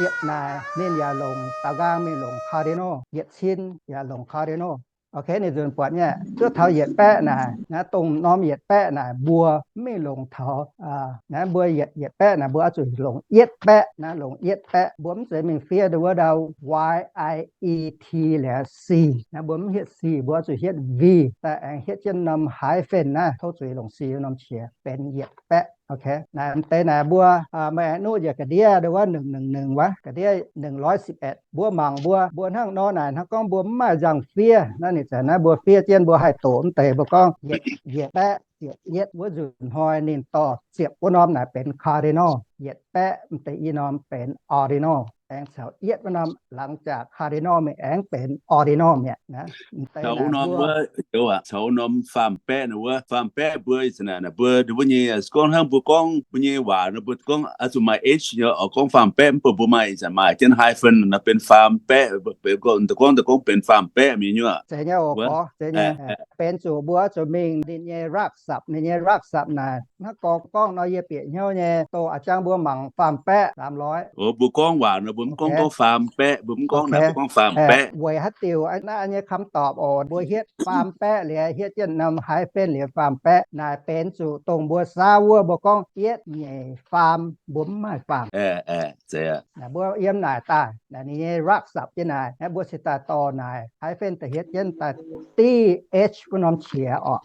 ziepc naaic ninh yaac longc daaux nqaang mingh longc cardinal, yietc cin yaac longc cardinal. Ok, ninh nzunc buatc nyei, zuov taux yietc baeqv naaic, naaiv dongh norm yietc baeqv naaic mbuo mv mingh longc taux, naaiv mbuo yietc, yietc baeqv naaic mbuo oix zuqc longc yietv baeqv, naaiv longc yietv baeqv. Mbuo mv zeiz mingh fiev ndau wuov dauh Y I E T liuz C. Naaiv mbuo mv hietv C, mbuo oix zuqc hietv V, daaih aengx hietv jienv norm hyphen naaiv, tov zuiz longc C norm qiex benx yietc baeqv. Ok, naaiv m'deix naaic mbuo, meih aengx nuqv njiec ga'ndiev ndau wuov ningc ningc ningc wuov, ga'ndiev ningc loix siepv-etv. Mbuo mangc mbuo, mbuo hnangv nor naaic hnangv gorngv mbuo mv maaih nzangc fiev. Naaiv ninh zanc naaiv mbuo fiev jienv mbuo haih doqc mv deix mbuo gorngv yietc, yietc baeqv ziepc yietv wuov nzunc hnoi ninh dorh ziepc wuov norm naaic benx cardinal, yietc baeqv m'deix i norm benx ordinal, aengx caux yietv wuov norm หลังจาก cardinal mingh aengx benx ordinal mi'aqv. Naaiv m'deix naaic mbuo caux wuov norm faam-baeqv naaic wuov, faam-baeqv mbuo ih zanc naaic mbuo, mbuo nyei, gorngv hnangv mbuo gorngv mbuo nyei waac nor mbuo gorngv oix zuqc maaih H nyei, oix gorngv faam-baeqv mv baac mbuo maaih ih zanc maaih jienv hyphen nor benx faam-baeqv, gorngv, gorngv benx faam-baeqv mi'aqv. Benx zuqc mbuo oix zuqc mingh ninh nyei รากศัพท์, ninh nyei รากศัพท์ naaic hnangv gorngv, gorngv nor yie bieqc hnyouv nyei, dongh a'jang mbuo mangc faam-baeqv สามร้อย. Mbuo gorngv waac nor mbuo mv gorngv, gorngv faam-baeqv, mbuo mv gorngv naaic, mbuo gorngv faam-baeqv. Weic haaix diuc naaiv nyei คำตอบ oc, mbuo hietv faam-baeqv liuz hietv jienv norm hyphen liuz faam-baeqv naaic benx zuqc dongh mbuo saauv wuov mbuo gorngv yietv nyeic faam, mbuo mv maaih faam. Naaic mbuo yiem naaic daaih naaic ninh nyei รากศัพท์ jienv naaic, mbuo cingx daaih dorh naaic hyphen daaih hietv jienv daaih div H wuov norm qiex oc.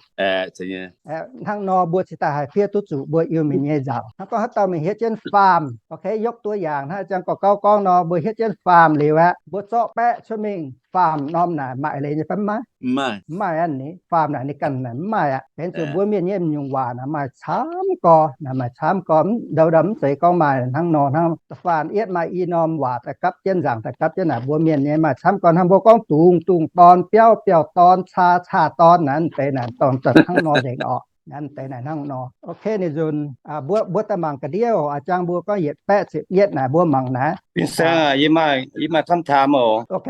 Hnangv nor mbuo cingx daaih haih fiev duqv zuqc mbuo Iu-Mienh nyei nzangc. Hnangv gorngv haaix dauh mingh hietv jienv faam, ok, yopv duqv yaangc hnangv a'jang gorx gauv gorngv nor, mbuo hietv jienv faam liuz aqv, mbuo zorqv baeqv cuotv mingh, faam norm naaic maaih leiz nyei fai mv maaih? Mv maaih aqv. Ninh faam naaic ninh ganh naaic mv maaih aqv. Benx zuqc mbuo mienh nyei m'nyungc waac naaic maaih camv gorx, naaic maaih camv gorx, ndau ndau mv zeiz gorngv maaih hnangv nor hnangv. Da'faanh yietv maaih i norm waac daaih gapv jienv, nzangc daaih gapv jienv naaic, mbuo mienh nyei maaih camv gorx. Hnangv mbuo gorngv dungz, dungz dorn, biauv, biauv dorn, caa, caa dorn naaic, m'deix naaic dorh daaih hnangv nor nzengc oc. Naaiv m'deix naaic hnangv nor. Ok, ninh nzunc mbuo, mbuo daaih mangc ga'ndiev oc. A'jang mbuo gorngv yietc baeqv ziepc yietv naaic mbuo mangc naaiv. Fin-saeng, yie maaih, yie maaih คำถาม oc.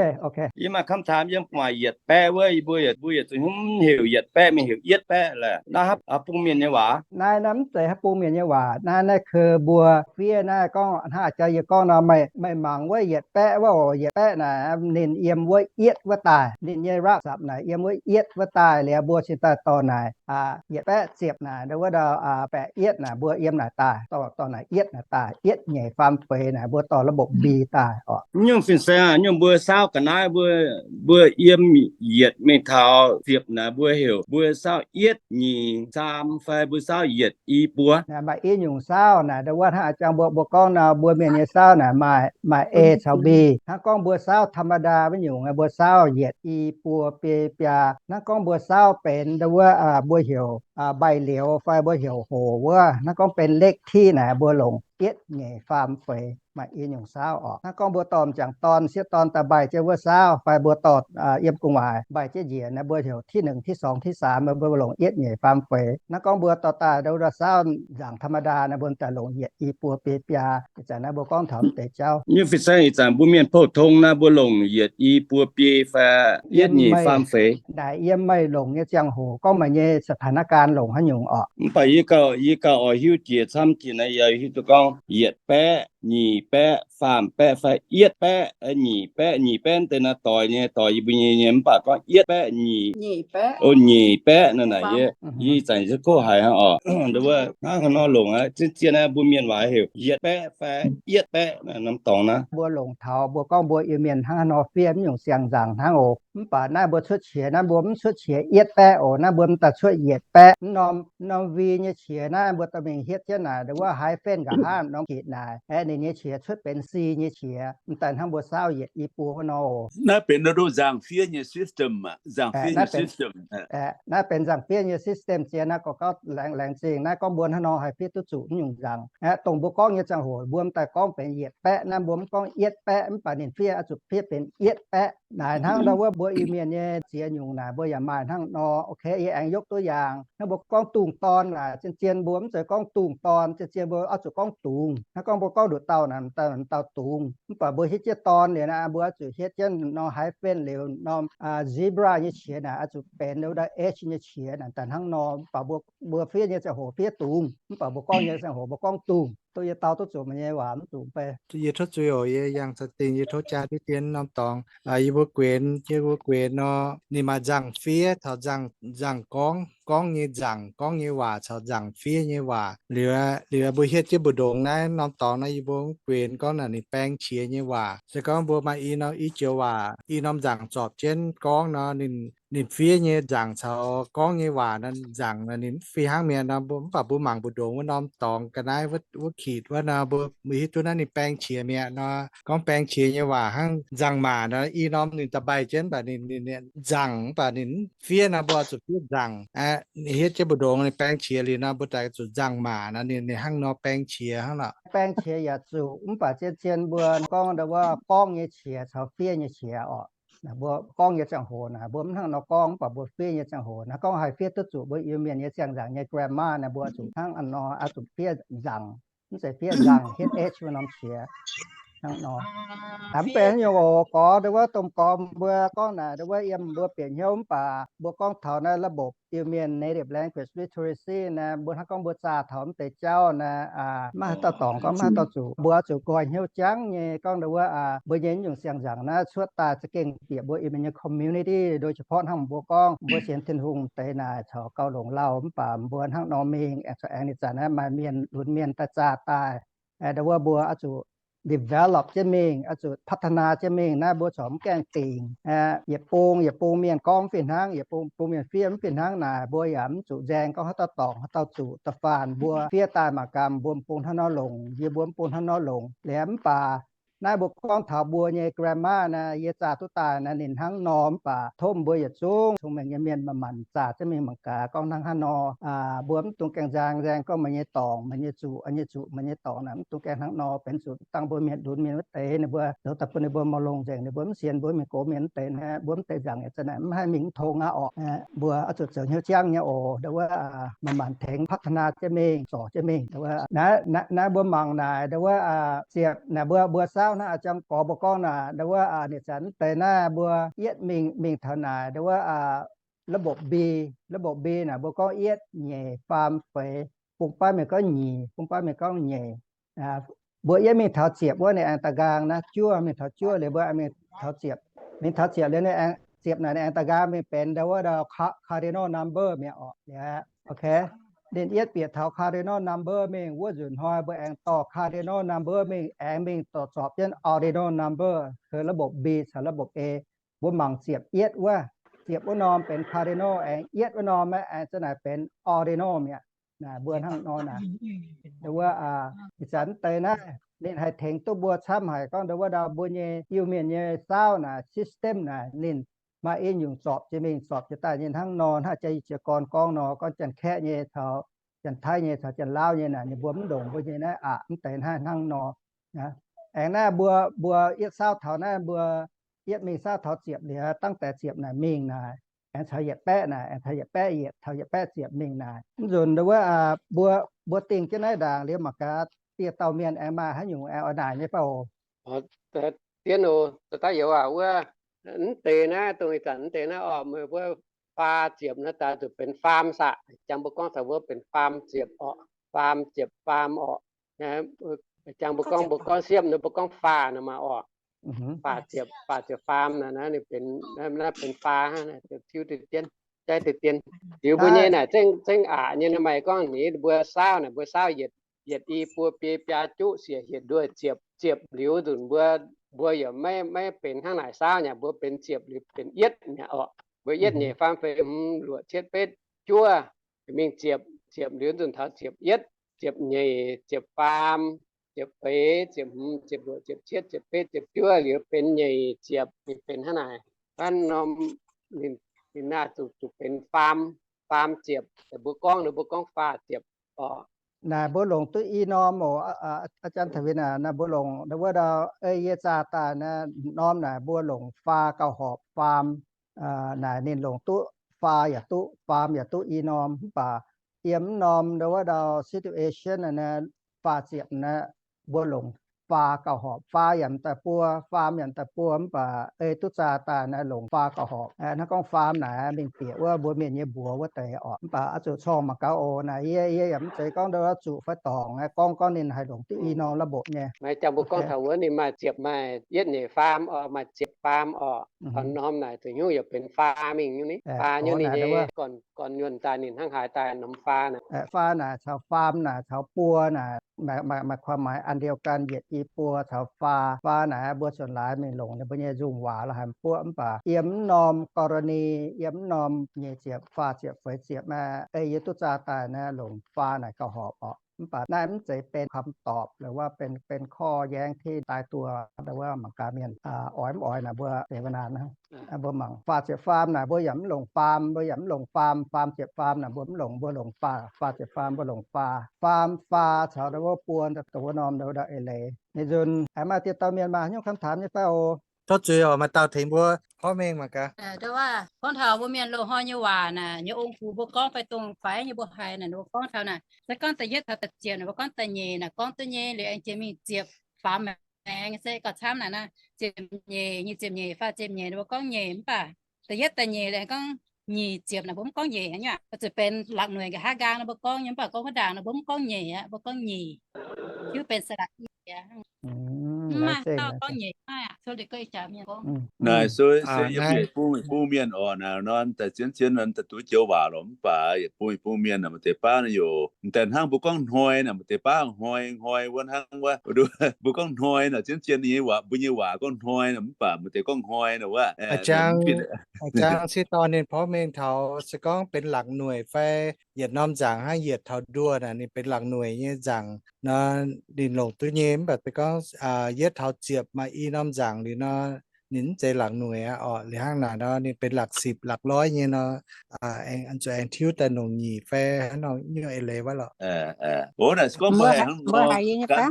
Yie maaih คำถาม yiem gu'nguaaic yietc baeqv wuov, mbuo yietc, mbuo yietc zuqc heuc yietc baeqv mingh heuc yietv baeqv laaix naaiv haaix bung mienh nyei waac? Naaiv, naaiv mv zeiz haaix bung mienh nyei waac. Naaiv, naaiv ke mbuo fiev naaiv gorngv hnangv a'jang yie gorngv nor, meih, meih mangc wuov yietc baeqv wuov oc. Yietc baeqv naaic ninh yiem wuov yietv wuov daaih. Ninh nyei รากศัพท์ naaic yiem wuov yietv wuov daaih liuz mbuo cingx daaih dorh naaic yietc baeqv ziepc naaic, ndau wuov ndau baeqv yietv naaic mbuo yiem naaic daaih, dorh, dorh naaic yietv naaic daaih, yietv nyeic faam feix naaic mbuo dorh ระบบ B daaih oc. Nyungc fin-saeng, nyungc mbuo saauv ga'naaiv mbuo, mbuo yiem yietc mingh taux ziepc naaic mbuo heuc mbuo saauv yietv nyeic faam fai mbuo saauv yietc i buo? Maaih i nyungc saauv naaic, ndau wuov hnangv a'jang mbuo, mbuo gorngv nor, mbuo mienh nyei saauv naaic maaih, maaih A caux B. Hnangv gorngv mbuo saauv ธรรมดา wuov nyungc, mbuo saauv yietc i buo biei biaa. Hnangv gorngv mbuo saauv benx ndau wuov mbuo heuc ใบเหลียว fai mbuo heuc hoc wuov, hnangv gorngv benx เลขที่ naaic mbuo longc yietv nyeic faam feix. Maaih i nyungc saauv oc. Hnangv gorngv mbuo dorh m'jangc dorn, sieqv dorn daaih mbaih jienv wuov saauv, fai mbuo dorh yiem gu'nguaaic mbaih jienv njiec naaic, mbuo heuc ที่หนึ่ง ที่สอง ที่สาม, mbuo longc yietv nyeic faam feix. Hnangv gorngv mbuo dorh daaih ndau wuov saauv nzangc ธรรมดา naaic, mbuo daaih longc yietc i buo biei biaa. Ih zanc naaiv mbuo gorngv taux m'deix jauv. Nyungc fin-saeng, ih zanc mbuo mienh 普通 naaiv mbuo longc yietc i buo biei fai yietv nyeic faam feix? Naaic yiem meih longc nyei ziangh hoc gorngv meih nyei สถานการณ์ longc haaix nyungc oc. Mv baac yie gauh, yie gauh oix hiuv jiex camv jiex naaiv, yie hiuv duqv gorngv yietc baeqv, nyic baeqv, faam baeqv fai yietv baeqv, nyic baeqv, nyic baeqv deix naaiv doix nyei, doix yie mbuo nyei nyei. Mv baac gorngv yietv baeqv, nyic, o, nyic baeqv naaiv naaic, yie, yie ih zanc se gorngv haiz hnangv oc. Ndau wuov hnangv haaix nor longc aqv, zien-zien naaiv mbuo mienh waac heuc yietc baeqv fai yietv baeqv naaiv norm dorngx naaiv. Mbuo longc taux mbuo gorngv mbuo Iu-Mienh hnangv haaix nor fiev mv nyungc siang-nzangc hnangv oc. Mv baac naaiv mbuo cuotv qiex naaiv mbuo mv cuotv qiex yietv baeqv oc. Naaiv mbuo m'daaih cuotv yietc baeqv. Mv norm, norm V nyei qiex naaiv mbuo dorh mingh hietv jienv naaic, ndau wuov hyphen nqa'haav norm gitc naaic, aeqv, ninh nyei qiex cuotv benx C nyei qiex. M'daaih hnangv mbuo saauv yietc i buo wuov nor oc. Naaiv benx ndau ndau nzangc-fiev nyei system aqv. Nzangc-fiev nyei system. Naaiv benx nzangc-fiev nyei system. Zien naaiv gorngv gauh laengz, laengz zingh naaiv gorngv mbuo hnangv nor haih fiev duqv zuqc mv nyungc nzangc. Dongh mbuo gorngv nyei ziangh hoc mbuo m'daaih gorngv benx yietc baeqv naaiv, mbuo mv gorngv yietv baeqv, mv baac ninh fiev oix zuqc fiev benx yietv baeqv. Naaic hnangv ndau wuov mbuo Iu-Mienh nyei ziex nyungc naaic mbuo yaac maaih hnangv nor. Ok, yie aengx yopv duqv yaangh. Hnangv mbuo gorngv dungz dorn naaic, zien-zien mbuo mv zeiz gorngv dungz dorn, zien-zien mbuo oix zuqc gorngv dungz. Hnangv gorngv mbuo gorngv nduqc dauh naaic, dauh, dauh dungz. Mv baac mbuo hietv jienv dorn liuz naaic, mbuo oix zuqc hietv jienv norm hyphen liuz norm zebra nyei qiex naaic, oix zuqc benx ndau H nyei qiex naaic daaih hnangv nor. Mv baac mbuo, mbuo fiev nyei ziangh hoc fiev dungz. Mv baac mbuo gorngv nyei ziangh hoc mbuo gorngv dungz. duqv yie dau duqv zuqc meih nyei waac mv zuqc bei. Yie tov zuiz oc, yie yangh za'dingh yie tov jaa diqv dien norm dorngx. Yie mbuo guenx, yie mbuo guenx nor, ninh maaih nzangc-fiev caux nzangc-gorngv, gorngv nyei nzangc, gorngv nyei waac caux nzangc-fiev nyei waac. Liuz, liuz mbuo hietv jienv mbu'ndongx naaiv norm dorngx naaiv yie mbuo mv guenx gorngv naaic ninh baeng qiex nyei waac. Se gorngv mbuo maaih i norm, i joux waac, i norm nzangc zorpc jienv gorngv nor, ninh, ninh fiev nyei nzangc caux gorngv nyei waac nor, nzangc nor ninh mv fih hnangv mi'aqv nor, mbuo, mv baac mbuo mangc mbu'ndongx wuov norm dorngx ga'naaiv wuov, wuov kitc wuov nor, mbuo, mbuo hiuv duqv naaiv ninh baeng qiex mi'aqv nor. Gorngv baeng qiex nyei waac hnangv nzangc-maac nor, i norm ninh da'mbaih jienv mv baac ninh, ninh nzangc mv baac ninh mv fiev nor, mbuo oix zuqc fiev nzangc. Aqv, hietv jienv mbu'ndongx ninh baeng qiex liuz nor, mbuo daaih zuqc nzangc-maac nor, ninh, ninh hnangv nor baeng qiex hnangv nor. Baeng qiex yaac zuqc, mv baac zien-zien mbuo gorngv ndau wuov gorngv nyei qiex caux fiev nyei qiex oc. Mbuo gorngv nyei ziangh hoc naaic, mbuo mv hnangv nor gorngv, mv baac mbuo fiev nyei ziangh hoc naaic, gorngv haih fiev duqv zuqc mbuo Iu-Mienh nyei ziangh nzangc nyei grammar naaic, mbuo zuqc hnangv nor, oix zuqc fiev nzangc, mv zeiz fiev nzangc, hietv h wuov norm qiex. Hnangv nor. Mv benx haaix nyungc oc, gorx ndau wuov, domh gorx mbuo gorngv naaic, ndau wuov yiem mbuo bieqc hnyouv, mv baac mbuo gorngv taux naaiv ระบบ Iu-Mienh native language literacy naaiv, mbuo hnangv gorngv mbuo zaah taux mv deix jauv naaiv, maiv haaix dauh dorngc gorngv maiv haaix dauh zuqc. Mbuo oix zuqc nqoi hnyouv jangv nyei gorngv ndau wuov, mbuo nyei nyungc siang-nzangc naaiv cuotv daaih za'gengh bieqc mbuo Iu-Mienh nyei community, โดยเฉพาะ hnangv mbuo gorngv mbuo sienx Tin-Hungh deix naaic caux gauh longc lauh, mv baac mbuo hnangv nor mingh aengx corc aengx ninh zanc naaiv maaih mienh lunx mienh daaih zaah daaih. Ndau wuov mbuo oix zuqc develop jienv mingh, oix zuqc พัฒนา jienv mingh naaiv, mbuo corc mv gaengh dingc. Yietc bung yietc bung mienh gorngv mv fih hnangv, yietc bung bung mienh fiev mv fih hnangv naaic, mbuo yaac mv zuqc nzaeng gorngv haaix dauh dorngc haaix dauh zuqc. Da'faanh mbuo fiev daaih mangc gaax mbuo mv bung hnangv nor longc, yie mbuo mv bung hnangv nor longc. Liuz mv baac naaiv mbuo gorngv taux mbuo nyei grammar naaiv, yie zaah duqv daaih naaiv ninh hnangv nor, mv baac tov mbuo yietc zungv cong-mengh nyei mienh manc-manc zaah jienv mingh mangc gaax gorngv hnangv haaix nor. Mbuo mv dungx gaengh nzaeng, nzaeng gorngv meih nyei dorngc, meih nyei zuqc, meih nyei zuqc, meih nyei dorngc naaic, mv dungx gaengh hnangv nor, benx zuqc dangh mbuo mienh lunx mienh wuov deix, ninh mbuo zoux daaih bun ninh mbuo maaih longx nzengc, ninh mbuo mv sienx, mbuo mienh gox mienh wuov deix naaiv, mbuo mv deix nzangc, yaac za'naaic mv haih mingh mv tong aqv orqc. Mbuo oix zuqc zoux hnyouv jangv nyei oc. Ndau wuov, manc-manc tengx พัฒนา jienv mingh, zorc jienv mingh. Ndau wuov, naaiv mbuo mangc naaic, ndau wuov, ziepc naaic mbuo, mbuo saauv hnangv a'jang gorx mbuo gorngv naaic, ndau wuov, ninh zanc mv deix naaiv mbuo yietv mingh, mingh taux naaic, ndau wuov, ระบบ B, ระบบ B naaic mbuo gorngv yietv, nyeic, faam, feix, bung baav mienh gorngv nyic, bung baav mienh gorngv nyeic. Mbuo yietv mingh taux ziepc wuov ninh aengx da'nqaang naaiv juov, mingh taux juov liuz mbuo aengx mingh taux ziepc. Mingh taux ziepc liuz ninh aengx, ziepc naaic ninh aengx da'nqaang mingh benx ndau wuov ndau cardinal number mi'aqv orqc. Liuz, ninh yietv bieqc taux cardinal number mingh wuov nzunc hnoi mbuo aengx dorh cardinal number mingh, aengx mingh dorh zorpc jienv ordinal number, คือ ระบบ B caux ระบบ A. Mbuo mangc ziepc yietv wuov, ziepc wuov norm benx cardinal, aengx yietv wuov norm aengx za'naaic benx ordinal mi'aqv. Naaic mbuo hnangv nor naaic, ndau wuov, ih zanc mv deix naaiv ninh haih tengx duqv mbuo camv haic gorngv ndau wuov ndau mbuo nyei Iu-Mienh nyei saauv naaic, system naaic ninh maaih i nyungc zorpc jiex mingh, zorpc jiex daaih nyei hnangv nor. Hnangv jiex, jiex gorn gorngv nor, gorngv Janx-Kaeqv nyei caux Janx-Taiv nyei caux Janx-Laauv nyei naaic, ninh mbuo mv ndongc mbuo nyei naaiv aqc. Mv deix naaiv hnangv nor. Aengx naaiv mbuo, mbuo yietv saauv taux naaiv mbuo yietv mingh saauv taux ziepc liuz, dangv deix ziepc naaic mingh naaic, aengx caux yietc baeqv naaic, aengx caux yietc baeqv yietc, caux yietc baeqv ziepc mingh naaic. Mv nzunc ndau wuov, mbuo, mbuo dingh jienv naaiv ndaangc liuz mangc gaax dieh dauh mienh aengx maaih haaix nyungc aengx oix naaic nyei fai oc? Dien oc, da'daaih youz aac wuov, mv deix naaiv dongh ih zanc mv deix naaiv orqc, meih mbuo faa ziepc naaiv daaih zuqc benx faam saah? Jangx mbuo gorngv taux wuov benx faam ziepc orqc, faam ziepc faam orqc. Jangx mbuo gorngv, mbuo gorngv siepv nor mbuo gorngv faah nor maah orqc. Faah ziepc, faah ziepc faam naaic, naaiv ninh benx, naaiv benx faa hnangv, tiuv deix dien, jaiv deix dien. Liuz mbuo nyei naaic zengv, zengv aqc nyei nor, meih gorngv ninh mbuo saauv naaic, mbuo saauv yietc, yietc i buo biei biaa juqv siec hietc nduoh ziepc, ziepc liuz nzunc mbuo, mbuo yaac maiv, maiv benx hnangv naaic saauv nyei, mbuo benx ziepc liuz benx yietv mi'aqv orqc. Mbuo yietv nyeic faam feix hmz luoqc cietv betv juov, mingh ziepc, ziepc liuz nzunc taux ziepc yietv, ziepc nyeic, ziepc faam, ziepc feix, ziepc hmz, ziepc luoqc, ziepc cietv, ziepc betv, ziepc juov, liuz benx nyeic ziepc, ninh benx hnangv naaic. Hnangv norm ninh, ninh naaiv zuqc, zuqc benx faam, faam ziepc. Mbuo gorngv, mbuo gorngv faah ziepc orqc. Naaic mbuo longc duqv i norm oc, aa, aa, Janx-Taiv-Win aac, naaiv mbuo longc ndau wuov ndau, ei yie zaah daaih naaiv norm naaic mbuo longc faa gauh horpc, faam. Naaic ninh longc duqv faa yaac duqv, faam yaac duqv i norm, mv baac yiem mv norm ndau wuov ndau situation naaiv, faah ziepc naaiv mbuo longc faa gauh horpc. Faa yaac m'daaih buo, faam yaac m'daaih buo, mv baac ei duqv zaah daaih naaiv longc faa gauh horpc. Hnangv gorngv faam naaic mingh bieqc wuov mbuo mienh nyei mbuox wuov deix orqc. Mv baac oix zuqc corngh mangc gaax oc. Naaic yie, yie yaac mv zeiz gorngv ndau zuqc fai dorngc, gorngv, gorngv ninh haih longc duqv i norm ระบบ nyei. Maiv jangx mbuo gorngv taux wuov ninh maaih ziepc, maaih yietv nyeic faam orqc, maaih ziepc faam orqc. Taux norm naaic duqv nyungc yaac benx faa mingh nyungc ni. Faa nyungc ninh nyei gorn, gorn nyuonh daaih ninh hnangv haaix daaih norm faa naaic. Faa naaic caux faam naaic caux buo naaic maaih, maaih ความหมาย อันเดียวกัน yietc i buo caux faa. Faa naaic mbuo cuotv laaix mingh longc ninh mbuo nyei nzungh waac la'haic buoqv, mv baac yiem mv norm กรณี, yiem mv norm nyeic ziepc, faah ziepc, feix ziepc naaic, ei yie duqv zaah daaih naaiv longc faa naaic gauh horpc orqc. Mv baac naaiv mv zeiz benx คำตอบ หรือว่า benx, benx ข้อแย้งที่ตายตัว ndau wuov mangc gaax mienh oix mv oix naaic mbuo deix wuov naaic hnangv. Mbuo mangc faah ziepc faam naaic mbuo yaac mv longc faam, mbuo yaac mv longc faam. Faam ziepc faam naaic mbuo mv longc, mbuo longc faah. Faah ziepc faam mbuo longc faa. Faam, faa caux ndau wuov buo, ndau wuov norm, ndau wuov deix eix leiz. Ninh nzunc aengx maaih dieh dauh mienh maaih haaix nyungc คำถาม nyei fai oc? Tov zuiz oc, maaih dauh tengx mbuo porv mengh mangc gaax. Gorngv taux mbuo mienh loz-hnoi nyei waac naaic, nyei ong-gux mbuo gorngv fai dongh fai nyei mbuo haiz naaic, mbuo gorngv taux naaic, se gorngv da'yietv taux da'ziepc naaic mbuo gorngv da'nyeic naaic gorngv duqv nyei, liuz aengx jiex mingh ziepc faam maengx se gauh camv naaic naaic, ziepc nyeic, nyic ziepc nyeic, faah ziepc nyeic, mbuo gorngv nyeic, mv baac da'yietv da'nyeic liuz gorngv nyic ziepc naaic mbuo mv gorngv nyeic aqv. Zuqc benx หลักหน่วย nqa'haav nqaang nor mbuo gorngv nyei, mv baac gorngv wuov ndaangc nor mbuo mv gorngv nyeic aqv, mbuo gorngv nyic. Hiuv benx สระอี aqv. Mv maaih dauh gorngv nyeic maiv aqv. Naaic se yie bun, bun mienh oc, naaic nor daaih zien-zien nor daaih duqv joux waac lorqc, mv baac yietc bun, bun mienh naaic maaih deix baav naaic yaac daaih hnangv mbuo gorngv hnoi naaic, maaih deix baav hnoi, hnoi wuov hnangv wuov. Mbuo gorngv hnoi naaic zien-zien nyei waac, mbuo nyei waac gorngv hnoi naaic, mv baac maaih deix gorngv hnoi naaic wuov. A'jang, a'jang sieqv dorn ninh porv mengh taux se gorngv benx หลักหน่วย fai yietc norm nzaangc hnangv yietc taux nduoh naaic ninh benx หลักหน่วย nyei nzaangc nor, ninh longc duqv nyei. Mv baac se gorngv yietv taux ziepc maaih i norm nzaangc liuz nor, ninh mv zeiz หลักหน่วย aqv orqc. Liuz hnangv naaic nor ninh benx หลักสิบ หลักร้อย nyei nor, zuqc aengx tiuv daaih longc nyic fai hnangv nor nyungc eix leiz wuov lorqc. Mbuo haiz yie nyei fai?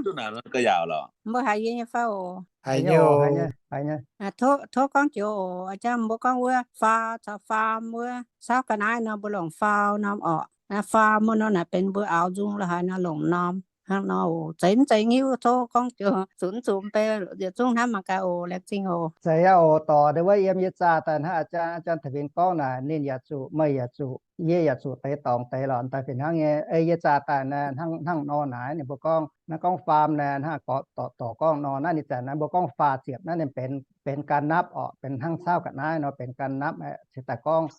Mbuo haiz yie nyei fai oc? Haiz nyei oc. Tov gorngv joux oc. A'jang mbuo gorngv wuov faa caux faam wuov, saauv ga'naaiv nor mbuo longc faam norm orqc. Faam wuov nor naaic benx mbuo aaux nzung la'haaix nor longc norm hnangv nor oc. Zeiz mv zeiz nyiuv tov gorngv joux, zunc zunc bei yietc zungv hnamv mangc gaax oc. Laengz zingh oc. Zeiz aqv oc. Dorh ndau wuov yiem yie zaah daaih hnangv a'jang, a'jang Taux Winx gorngv naaic, ninh yaac zuqc, meih yaac zuqc, yie yaac zuqc deix dorngx deix lorqc, daaih fih hnangv nyei. Ei yie zaah daaih naaic hnangv, hnangv nor naaic ninh mbuo gorngv, naaiv gorngv faam naaic hnangv gorngv dorh, dorh gorngv nor naaiv ninh zanc naaiv mbuo gorngv faah ziepc naaiv ninh benx, benx การนับ orqc, benx hnangv saauv ga'naaiv nor benx การนับ cingx daaih gorngv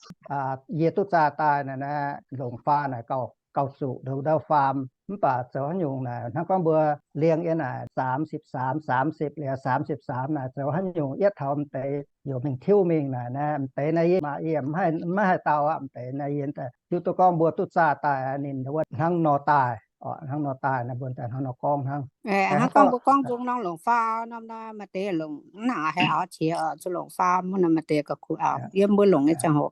yie duqv zaah daaih naaic, naaiv longc faam naaic gauh, gauh zuqc ndau, ndau faam. Mv baac zoux haaix nyungc naaic hnangv gorngv mbuo liangx yie naaic สามสิบสาม, สามสิบ liuz สามสิบสาม naaic zoux haaix nyungc yietv taux m'deix youc mingh tiuv mingh naaic, m'deix naaiv yie, yie maiv haih dau aqv. M'deix naaiv yie daaih hiuv duqv gorngv mbuo duqv zaah daaih ninh wuov hnangv nor daaih, hnangv nor daaih naaic mbuo daaih hnangv nor gorngv hnangv. Hnangv gorngv mbuo gorngv nzung nor longc faam norm nor maaih deix longc mv nangc haiz auv qiex oc, zuqc longc faam wuov nor maaih deix gauh kuh auv. Yiem mbuo longc nyei ziangh hoc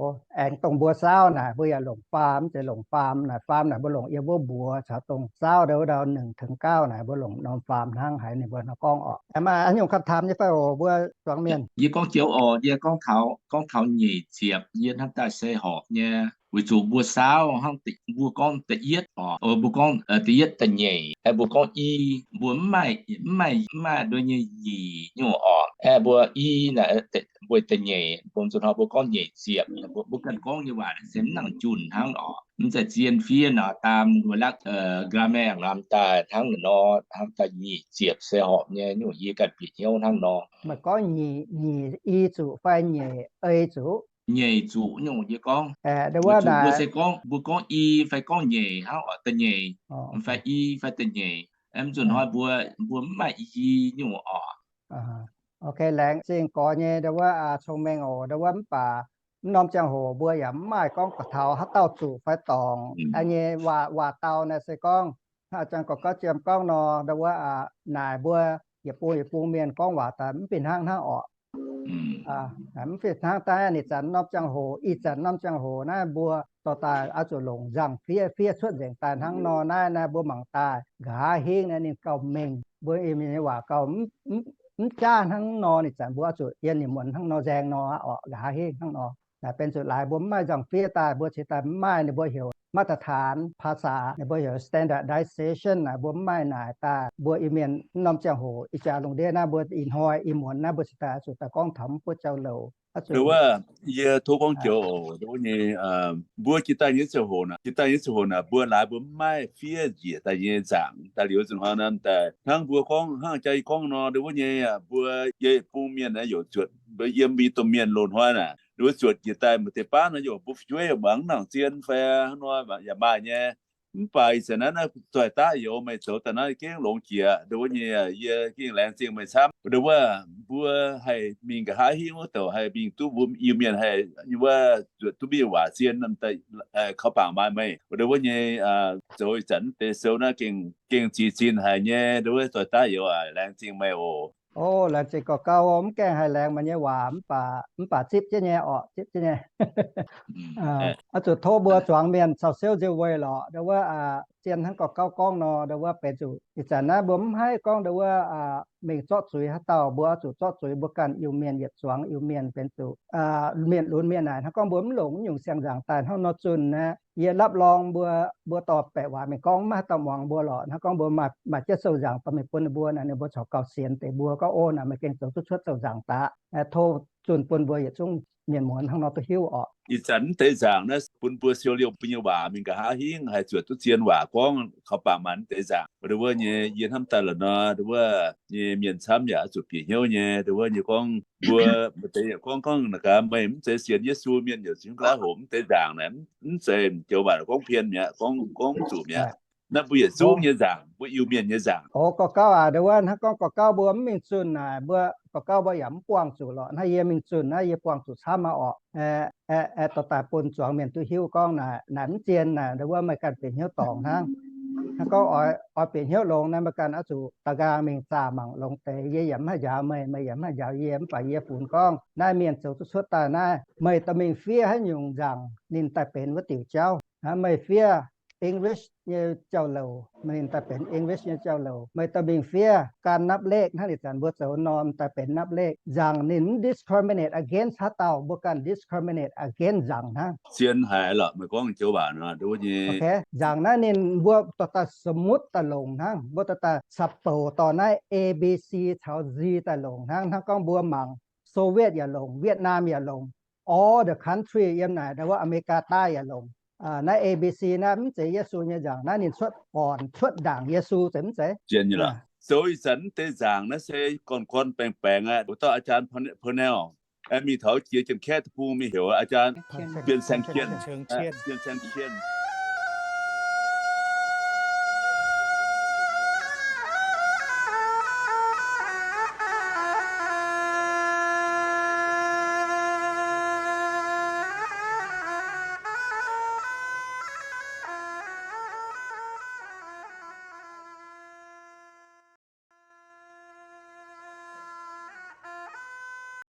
oc, aengx dongh mbuo saauv naaic mbuo yaac longc faam, mv zeiz longc faam naaic. Faam naaic mbuo longc yiem wuov mbuox caux dongh saauv ndau wuov ndau หนึ่งถึงเก้า naaic mbuo longc norm faam hnangv haiz ninh mbuo nor gorngv oc. Maaih haaix nyungc คำถาม nyei fai oc mbuo zuangx mienh? Yie gorngv joux oc, yie gorngv taux, gorngv taux nyeic ziepc yie hnamv daaih se horpc nyei. Weic zuqc mbuo saauv hnangv mbuo gorngv da'yietv oc, mbuo gorngv da'yietv da'nyeic, aeqv, mbuo gorngv i, mbuo mv maaih, mv maaih, mv maaih nduov nyei nyic nyungc oc. Aeqv, mbuo i naaic, mbuo da'nyeic, mbuo zuqc hnoi mbuo gorngv nyeic ziepc, mbuo ganh gorngv nyei waac se mv nangc junh hnangv oc. Mv zeiz zien fiev nor, daam mbuo lakv grammar nor daaih hnangv nor, hnangv daaih nyeic ziepc se horpc nyei nyungc yie ganh bieqc hnyouv hnangv nor. Meih gorngv nyic, nyic i zuqc fai nyeic ei zuqc? Nyeic zuqc nyungc yie gorngv. Mbuo se gorngv, mbuo gorngv i fai gorngv nyeic hnangv oc, da'nyeic, fai i fai da'nyeic. Mv zuqc hnoi mbuo, mbuo mv maaih i nyungc oc. Ok, laengz zingh gorx nyei ndau wuov cong-mengh oc. Ndau wuov mv baac mv norm ziangh hoc mbuo yaac mv maaih gorngv taux haaix dauh zuqc fai dorngc nyei waac, waac dau naaic se gorngv a'jang gorx gauv jiem gorngv nor, ndau wuov naaic mbuo yietc bung yietc bung mienh gorngv waac daaih mv fih hnangv hnangv oc. Mv fih hnangv daaih ninh zanc norm ziangh hoc, ih zanc norm ziangh hoc naaiv mbuo dorh daaih oix zuqc longc nzangc fiev, fiev cuotv nzengc daaih hnangv nor naaiv, naaiv mbuo mangc daaih nqa'haav hingv naaiv ninh gauh mengh, mbuo nyei waac gauh mv jaav hnangv nor. Ninh zanc mbuo oix zuqc yiem ninh muonz hnangv nor nzaeng nor oc, nqa'haav hingv hnangv nor. Naaic benx zuqc laaix mbuo mv maaih nzangc fiev daaih, mbuo cingx daaih mv maaih ninh mbuo heuc มาตรฐานภาษา ninh mbuo heuc standardization naaic, mbuo mv maaih naaic daaih, mbuo Iu-Mienh mv norm ziangh hoc ih jaax lungh ndiev naaiv, mbuo ih hnoi ih muonz naaiv mbuo cingx daaih zuqc daaih gorngv taux mv buo jauv-louc. Wuov, yie tov gorngv joux oc, wuov nyei, mbuo jiex daaih nyei ziangh hoc naaic, jiex daaih nyei ziangh hoc naaic, mbuo laaix mbuo mv maaih fiev njiec daaih nyei nzaangc. Daaih liuz zuqc hnoi naaiv daaih hnangv mbuo gorngv, hnangv jaa yie gorngv nor, wuov nyei, mbuo yie bung mienh naaiv youc zuotc, mbuo yiem mbuo domh mienh loz-hnoi naaic, wuov zuotc njiec daaih maaih deix baav naaiv youc mbuo fu'jueiv mangc mv nangc zien fai hnangv nor yaac maaih nyei. Mv baac ih zanc naaiv naaiv zoih daav youz meih zoux daaih naaiv gengh longx jiex, wuov nyei, yie gengh laengz zingh meih camv. Wuov mbuo haih mingh nqa'haav hingv wuov douc haih mingh duqv mbuo Iu-Mienh haih wuov zuotc duqv mingh waac zien, kaux bangc maaih meih. Wuov nyei, zoux ih zanc deix sou naaiv gengh ziex zinh haic nyei, wuov zoih daav youz aac, laengz zingh meih oc. O, laengz zingh gorx gau, mv gaengh haih laengz meih nyei waac, mv baac zipv jienv nyei orqc, zipv jienv nyei. Oix zuqc tov mbuo zuangx mienh caux siouv nziouv weih lorqc. Ndau wuov, zien hnangv gorx gau gorngv nor, ndau wuov benx zuqc ih zanc naaiv mbuo mv haih gorngv ndau wuov mingh zorqv zuiz haaix dauh, mbuo oix zuqc zorqv zuiz mbuo ganh Iu-Mienh yietc zuangx, Iu-Mienh benx zuqc mienh lunx mienh naaic. Hnangv gorngv mbuo mv longc nyungc siang-nzaangc daaih hnangv nor zunh naaiv, yie รับรอง mbuo, mbuo dorh baeqc waac mingh gorngv mv maaih haaix dauh muangx mbuo lorqc. Hnangv gorngv mbuo maaih, maaih jienv sou-nzaangc dorh mingh bun ninh mbuo naaic, ninh mbuo corc gauh sienx deix mbuo gorngv, O, naaic meih gengh zoux duqv cuotv sou-nzaangc daaih. Tov zunh bun mbuo yietc zungv mienh muonz hnangv nor duqv hiuv orqc. Ih zanc mv deix nzaangc naaiv bun mbuo siou liouh mbuo nyei waac mingh nqa'haav hingv haih zuotc duqv zien waac gorngv kaux bangc maaih mv deix nzaangc. Ndau wuov nyei yie hnamv daaih la'nor, ndau wuov nyei mienh camv yaac oix zuqc bieqc hnyouv nyei. Ndau wuov nyei gorngv mbuo maaih deix yaac gorngv, gorngv naaic gaax, meih mv zeiz sienx Yesu mienh yaac zungv ga'laqv hoc mv deix nzaangc naaic, mv zeiz joux waac gorngv pien mi'aqv, gorngv, gorngv zuqc mi'aqv. Naaiv mbuo yietc zungv nyei nzaangc, mbuo Iu-Mienh nyei nzaangc. O, gorx gauv aac, ndau wuov hnangv gorngv gorx gauv mbuo mv mingh zunh naaic, mbuo gorx gauv mbuo yaac mv buangh zuqc lorqc. Hnangv yie mingh zunh naaiv yie buangh zuqc camv aqv orqc. Aeqv, dorh daaih bun zuangx mienh duqv hiuv gorngv naaic, naaic mv zien naaic, ndau wuov meih ganh bieqc hnyouv dorngc hnangv. Hnangv gorngv oix, oix bieqc hnyouv longx naaiv, meih ganh oix zuqc da'nqaang mingh zaah mangc longx deix. Yie yaac mv haih njaaux meih, meih yaac mv haih njaaux yie, mv baac yie funx gorngv naaiv mienh zoux duqv cuotv daaih naaiv, meih dorh mingh fiev haaix nyungc nzaangc ninh daaih benx wuov diuc jauv. Meih fiev English nyei jauv-louc, meih ninh daaih benx English nyei jauv-louc. Meih dorh mingh fiev gan นับเลข hnangv ih zanc mbuo zoux norm daaih benx นับเลข. Nzaangc ninh mv discriminate against haaix dauh, mbuo ganh discriminate against nzaangc hnangv. Zien haic lorqc, meih gorngv joux waac nor, ndau wuov nyei. Nzaangc naaiv ninh mbuo dorh daaih สมมุติ daaih longc hnangv, mbuo dorh daaih สมมุติ dorh naaiv A B C caux Z daaih longc hnangv. Hnangv gorngv mbuo mangc Soviet yaac longc, Vietnam yaac longc, all the country yiem naaic, ndau wuov America daaih yaac longc. Naaiv A B C naaiv mv zeiz Yesu nyei nzaangc, naaiv ninh cuotv orn, cuotv ndaangc Yesu, zeiz mv zeiz? Zien nyei lorqc. Zoux ih zanc mv deix nzaangc naaiv se gorn-gorn baengx-baengx aqv. Wuov dauh อาจารย์ Purnell, mingh taux jiex Janx-Kaeqv deic-bung mingh heuc อาจารย์ Bienh Saeng Qien, Bienh Saeng Qien.